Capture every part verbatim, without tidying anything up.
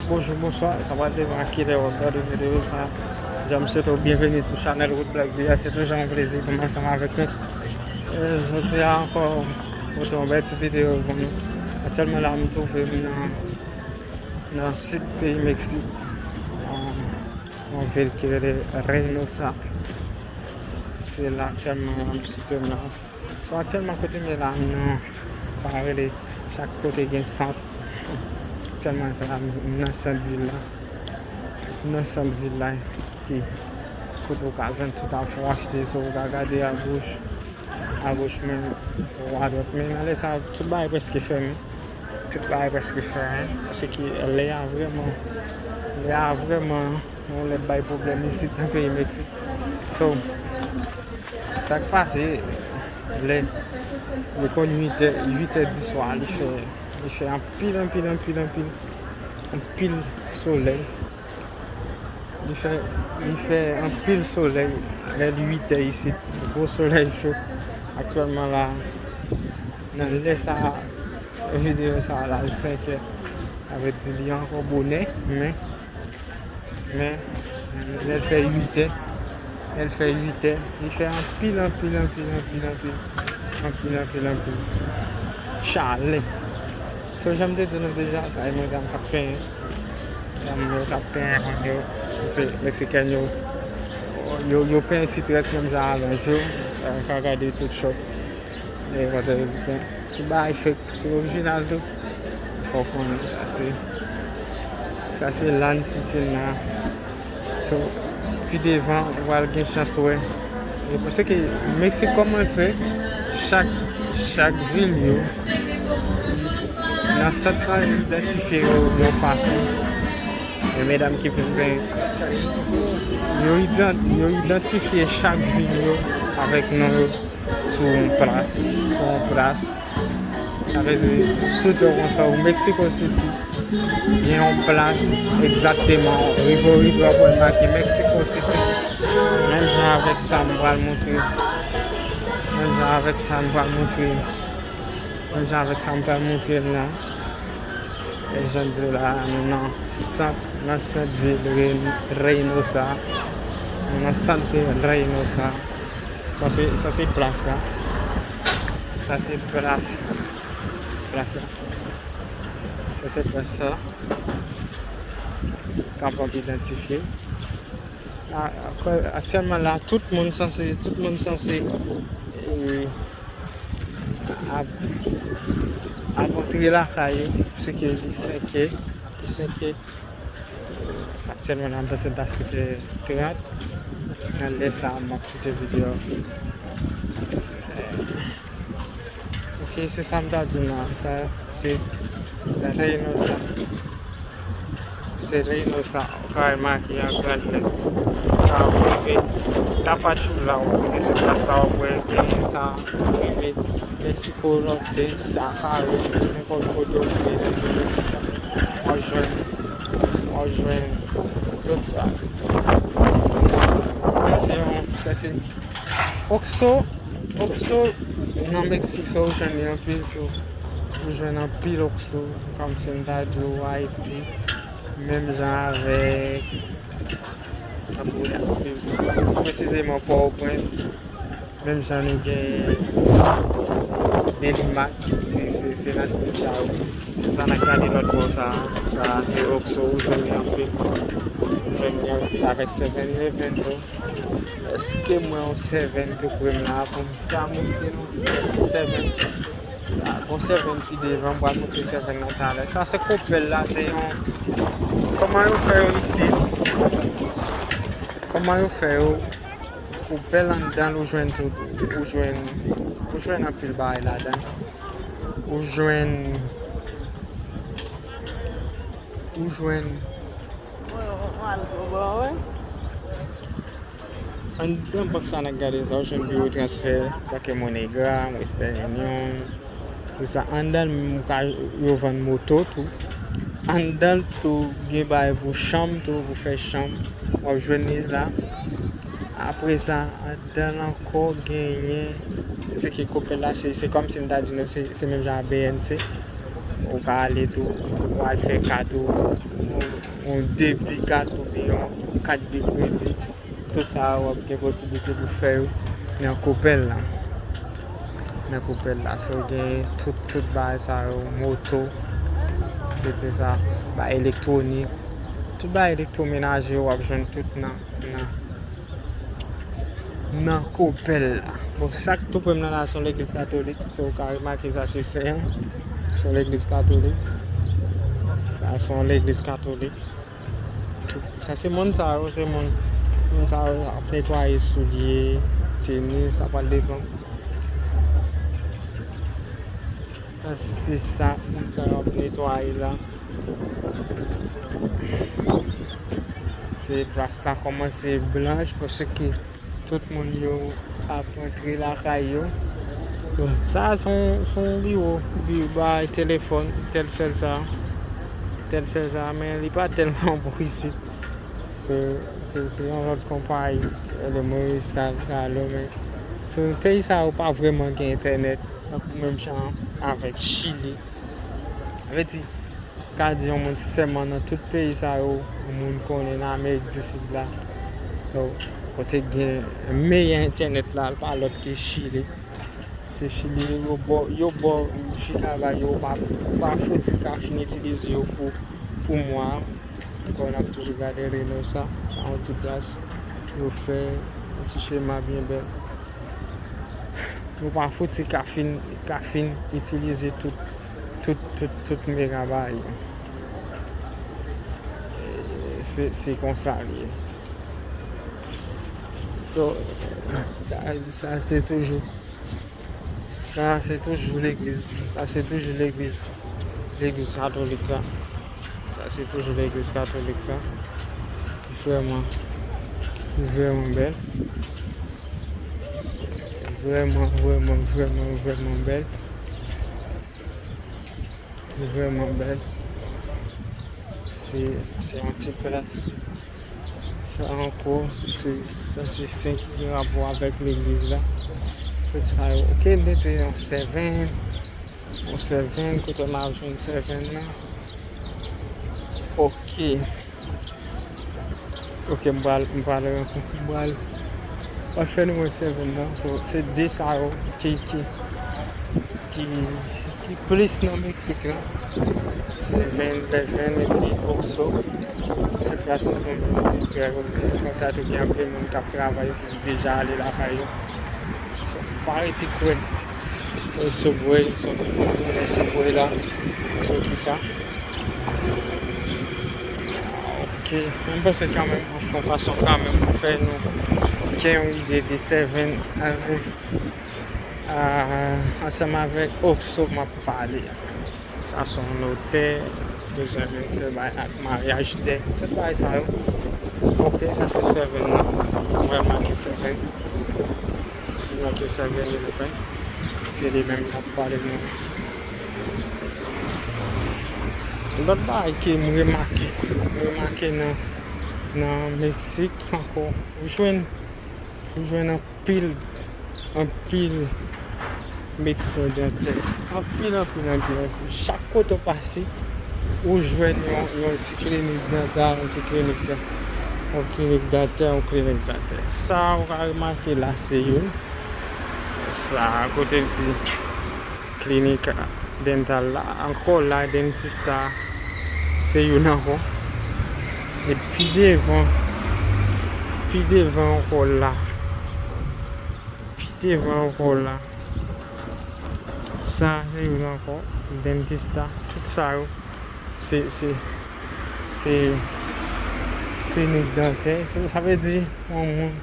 Bonjou, bonswa, sa pral depann a kilè w ap gade videyo sa. Jan m swete w byenveni sou chanèl Wood Black B A, se toujou yon plezi pou m ansanm avèk nou. E, jodi a ankò, pote yon bèl ti videyo pou nou. Aktyèlman la, m twouve m nan, nan sid peyi Meksik, nan yon vil ki rele Reynosa. Se la aktyèlman m site m la. So, aktyèlman kote m ye la, m nan sa rele, chak kote gen sant. Aktyèlman sa, m nan sant vil la. M nan sant vil la, ki kote w ka jwenn tout afè w achte. So, w ka gade agoch, agoch mwen, so, adwat mwen. Men nan lè sa, tout bagay prèske fèmen. Tout bagay prèske fèmen. Paske lè a vrèman, lè a vrèman yon lè bay pwoblèm isit nan peyi Meksik. So, sa k pase, lè, li konn uit è, uit è di swa, li fè, li fè anpil, anpil, anpil, anpil, anpil solèy. Li fè, li fè anpil solèy lè li uit è isit. Gwo solèy cho. Aktyèlman la, nan lè sa, videyo sa la, l senk è. Sa vle di li ankò bonè, men Men, lè l fè uit è, lè l fè uit è, li fè anpil, anpil, anpil, anpil, anpil, anpil, anpil, anpil chalè. So, jan m te di nou deja, sa e medam k ap penyen. Medam yo k ap penyen kòm yo, se Meksikèn yo, yo, yo penyen ti très menm jan avèk yo. Sa, ou ka gade tout chòp. E, whatever everything. Ti bagay fake, ti orijinal tou. Fò w konnen sa se, sa se Lans Fitina. So, pi devan, ou pral gen chans wè. E paske Meksik kòman l fè, chak, chak vil yo, nan sant la, yo idantifye yo yon fason. E medam ki vin penyen, yo idan-, yo idantifye chak vil yo avèk non yo. Sou yon plas, sou yon plas. Sa vle di, si w di w konsa, ou Mexico City, gen yon plas egzakteman, rive w rive w ap wè make Mexico City. Menm jan avèk sa m pral montre, menm jan avèk sa m pral montre, menm jan avèk sa m pral montre l la. E jan di la, nou nan sant, nan sant vil Rey-, Reynosa. Nou nan sant vil Reynosa. Sa se, sa se plas la. Sa se plas, plas la. Sa se plas la. Kapab idantifye. A, aktyèlman la, tout moun sanse, tout moun sanse, e, ap, ap antre lakay yo, paske li senk è, li senk è. Sa, aktyèlman la, m panse l ta senk è trant. Nan lè sa, m ap shoute videyo. Ok, se sa m ta di nan, sa se Reynosa. Se Reynosa, ou ka remake an gran lèt. Sa w ap rive Tapachula, w ap rive sou plas sa, w ap wè gen sa, w ap rive Mexico Norte, sa ka rive nenpòt kote w vle nan peyi Meksik la. W ap jwenn, w ap jwenn tout sa. Sa se yon, sa se Oxxo, Oxxo nan Meksik, sa ou jwenn li anpil tou. Ou jwenn anpil Oxxo, kòmsi m ta di w Ayiti, menm jan avèk, presizeman Pòtoprens, menm jan nou gen Delimac, se, se, se nan stil sa yo. Se sa n ap gade lòt bò sa, sa se Oxxo, ou jwenn li anpil. Ou jwenn li anpil avèk seven eleven tou. Èske mwen yon sèvèn tou pre m la pou m ka montre nou sèvèn? Bon, sèvèn pi devan, m pral montre sèvèn nan talè. Sa se Coppel la, se yon, kòman yo fè yo isit? Kòman yo fè yo? Coppel anndan l, ou jwenn tout, ou jwenn, ou jwenn anpil bagay ladan. Ou jwenn, ou jwenn Anndan bank sa n ap gade sa, ou jwenn biwo transfè, sa ke MoneyGram, Western Union, tout sa. Anndan l menm, ou ka, yo vann moto tou. Anndan l tou, gen bagay pou chanm tou, pou fè chanm. W ap jwenn li la. Apre sa, anndan l ankò genyen, se ki Coppel la, se, se kòmsi m ta di nou, se, se menm jan ak B N C. Ou ka ale tou, ou al fè kat ou, ou Debi kat oubyen yon kat de kredi. Tout sa a w ap gen posiblite pou fè yo nan Coppel la. Nan Coppel la, so w gen tout, tout bagay sa yo, moto, tout se sa, bagay elektwonik, tout bagay elektwomenaje w ap jwenn tout nan, nan, nan Coppel la. Bon, sa k tou pre m nan la se yon legliz katolik, so w ka remake sa se sen an, se yon legliz katolik. Sa se yon legliz katolik. Sa se moun sa yo, se moun, moun sa yo ap netwaye soulye, tenis, sa pral depann. Sa se sa, moun sa yo ap netwaye la. Se plas la kòmanse blanch paske tout moun yo ap antre lakay yo. Bon, sa a se yon, se yon biwo, biwo bay telefòn, Telcel sa, Telcel sa, men li pa tèlman bon isit. Se, se, se yon lòt konpayi, rele Moristar, Galo, men se peyi sa yo pa vrèman gen entènèt, tankou menm jan avèk Chili. Sa vle di, ka di yon moun sensèman nan tout peyi sa yo, yon moun konnen nan Amerik di Sid la. So, kote gen meyè entènèt la, l pa lòt ke Chili. Se Chili, yo ba w, yo ba w chita ba yo, ou pa, ou pa fouti ka fin itilize yo pou, pou mwa. Ankò, n ap toujou gade Reno sa, sa yon ti plas yo fè yon ti chema byen bèl. Yo pa fouti ka fin, ka fin itilize tout, tout, tout, tout mega ba yo. E, se, se konsa l ye. So, sa, sa se toujou, sa se toujou legliz, sa se toujou legliz, legliz katolik la. Sa se toujou legliz katolik la. Vrèman, vrèman bèl. Vrèman, vrèman, vrèman, vrèman bèl. Vrèman bèl. Se, se yon ti plas. Sa ankò, se, sa se sen ki gen rapò avèk legliz la. Tout sa yo. Ok, m te di yon seven. Yon seven, kote m ap jwenn seven nan. Ok. Ok, m pral, m pral, m pral, m pral fè nou wè seven nan. So, se de sa yo ki, ki, ki, ki plis nan Meksik la. Seven, eleven, epi Oxxo. Se plas la pou moun distrè yo. Konsa tou gen anpil moun k ap travay, yo deja ale lakay yo. So, pa rete kwè. E Subway, so, tout moun konnen Subway la. So, kisa? Ok, mwen panse kanmenm, yon fason kanmenm pou fè nou gen yon ide de seven avèk, ah, ansanm avèk Oxxo m ap pale a. Sa se yon notè, bezwen vin fè bay ak maryaj tè, tout bagay sa yo. Ok, sa se seven nan. Mwen make seven. Mwen make seven eleven. Se li menm k ap pale nou. Lòt bagay ke m remake, m remake nan, nan Meksik ankò, ou jwenn, ou jwenn anpil, anpil medsen dantè. Anpil, anpil, anpil, anpil. Chak kote w pase, ou jwenn yon, yon ti klinik dantè, yon ti klinik dan-, yon klinik dantè, yon klinik dantè. Sa ou ka remake la, se youn. Sa, kote l di klinik dental la, ankò la, dentista, se youn ankò. E pi devan, pi devan ankò la, pi devan ankò la, sa se youn ankò, dentista, tout sa yo, se, se, se klinik dantè. So, sa vle di, yon moun,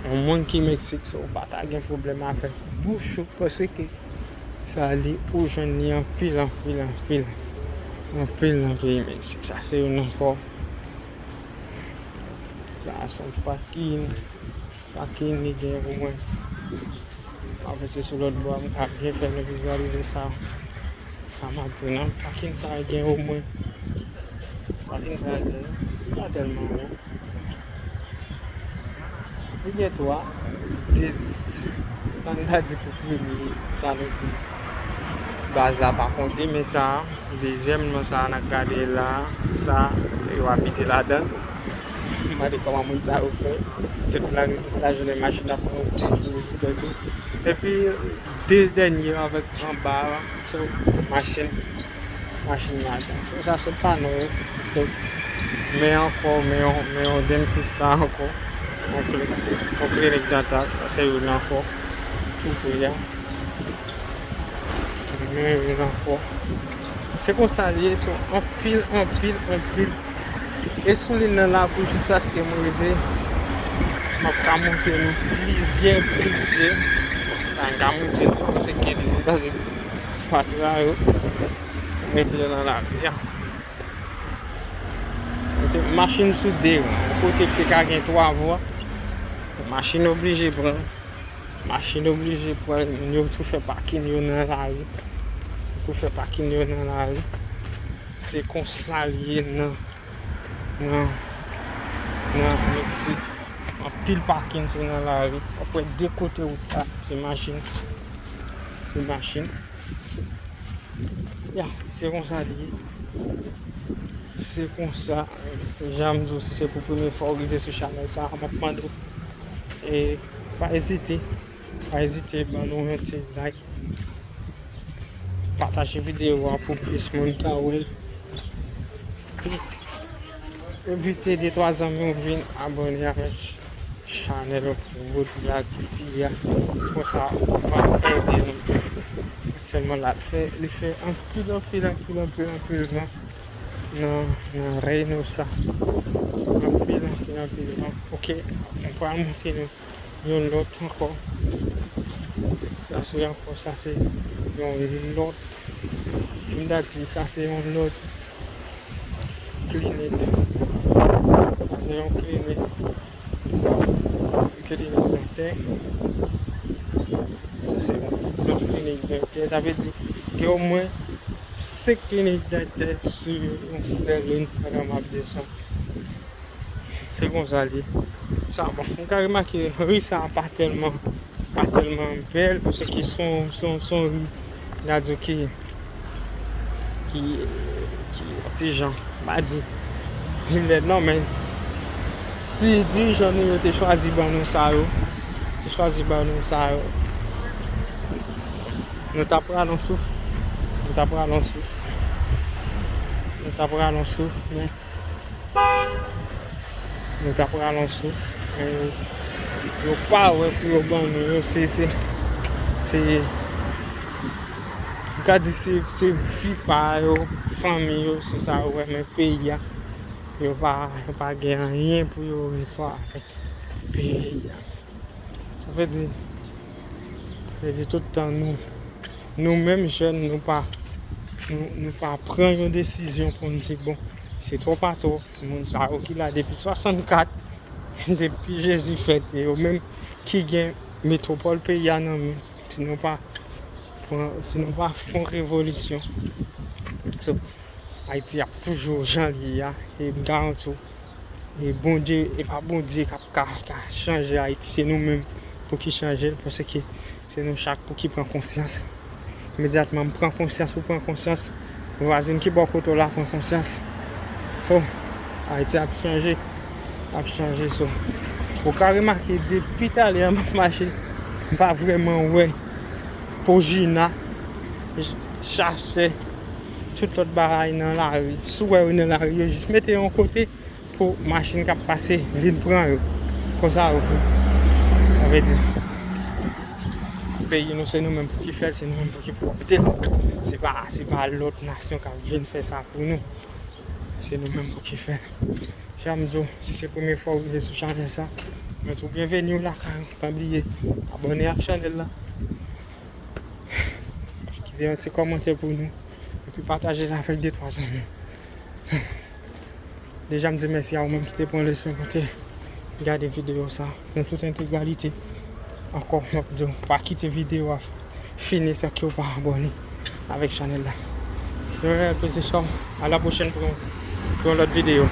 yon moun ki Meksik, so, ou pa ta gen pwoblèm avèk bouch ou, paske sa li, ou jwenn li anpil, anpil, anpil, anpil nan peyi Meksik. Sa se youn ankò. Sa se yon pakin. Pakin li gen pou mwen. M ap pase sou lòt bò a, m ka byen fè nou vizyalize sa. Sa m ap di non. Pakin sa gen omwen. Pakin sa gen, li pa tèlman bon. Li gen twa, de, sa n ta di pou premye, sa nou di. Baz la pa konte, men sa, dezyèm non sa n ap gade la, sa, yo abite ladan l. M mande kòman moun sa yo fè. Tout la, tout lajounen machin ap monte, tou, tou, tou. Epi, de dènye yo avèk anba a, se machin, machin ladan. So, sa se pano yo. So, men ankò, men yon, men yon dentista ankò. Yon kli-, yon klinik dantal, se youn ankò. Tou pre a. Men youn ankò. Se konsa l ye, se anpil, anpil, anpil. E sou liy nan la pou jiskaske m rive, m ap ka montre nou plizyè, plizyè. Sa m ka montre nou tou, se gen nou pase patra yo, mete yo nan lari a. Se machin sou de ran. Yon kote ki te ka gen twa vwa, machin oblije pran. Machin oblije pran, yo tou fè pakin yo nan lari. Yo tou fè pakin yo nan lari. Se konsa l ye nan, nan, nan Meksik. Anpil pakin se nan lari. W ap wè de kote wout la, se machin. Se machin. Ya, se konsa li ye. Se konsa. Se jan m di w, si se pou premye fwa w rive sou chanèl sa a, m ap mande w, e, pa ezite. Pa ezite ban nou yon ti like. Pataje videyo a pou plis moun ka wè l. Envite de twa zanmi w vin abòne avèk chanèl Road Vlog T V a. Konsa, ou va ede nou. Aktyèlman la, l fè, li fè anpil, anpil, anpil, anpil, anpil van nan, nan Reynosa. Anpil, anpil, anpil van. Ok, m pral montre nou yon lòt ankò. Sa se ankò, sa se yon lòt. M ta di, sa se yon lòt klinik. Sa se yon klinik. Klinik dantè. Sa se yon lòt klinik dantè. Sa vle di, gen omwen senk klinik dantè sou yon sèl liy pandan m ap desann. Se konsa l ye. Sa, bon, m ka remake ri sa a pa tèlman, pa tèlman bèl, paske se yon, se yon, se yon ri, n a di ki, ki, ki yon ti jan, m pa di li lèd non, men si dirijan nou yo te chwazi ban nou sa yo, te chwazi ban nou sa yo, nou t ap pran yon souf, nou t ap pran yon souf, nou t ap pran yon souf, men Nou t ap rale yon souf, men yo, yo pa wè pou yo ban nou yo, se, se, se, m ka di se, se vi pa yo, fanmi yo, se sa yo wè, men peyi a, yo pa, yo pa gen anyen pou yo vin fè avèk peyi a. Sa vle di, vle di tout tan nou, nou menm jèn, nou pa, nou, nou pa pran yon desizyon pou n di, bon, se twòp a twòp, moun sa yo ki la depi swasannkat, depi Jezi fèt, e yo menm ki gen metwopòl peyi a nan men, si nou pa pran, si nou pa fè yon revolisyon. So, Ayiti ap toujou jan l ye a, e m garanti w, e Bondye, e pa Bondye k ap ka, ka chanje Ayiti, se nou menm pou ki chanje l, paske se nou chak pou ki pran konsyans. Imedyatman m pran konsyans, ou pran konsyans, vwazen ki bò kote w la pran konsyans. So, Ayiti ap chanje, ap chanje, so. Ou ka remake depi talè a m ap mache, m pa vrèman wè Pojina, ch-, chasè, tout lòt bagay nan lari. Si w wè yo nan lari, yo jis mete yon kote pou machin k ap pase vin pran yo. Konsa yo fè. Sa vle di, peyi nou, se nou menm pou ki fè l, se nou menm pou ki pwòpte l. Se pa, se pa lòt nasyon k ap vin fè sa pou nou. Se nou menm pou ki fè l. Jan m di w, si se premye fwa w rive sou chanèl sa, mwen di w byenveni w lakay ou. Pa bliye abòne ak chanèl la. Kite yon ti kòmantè pou nou. Epi pataje l avèk de twa zanmi w. Deja m di mèsi a ou menm ki te pran leson pou te gade videyo sa nan tout entegralite. Ankò, m ap di w, pa kite videyo a fini san ke w pa abòne avèk chanèl la. Se yon reyèl plezi, chòm. A la pwochèn pou yon, pou yon lòt videyo.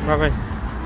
Babay.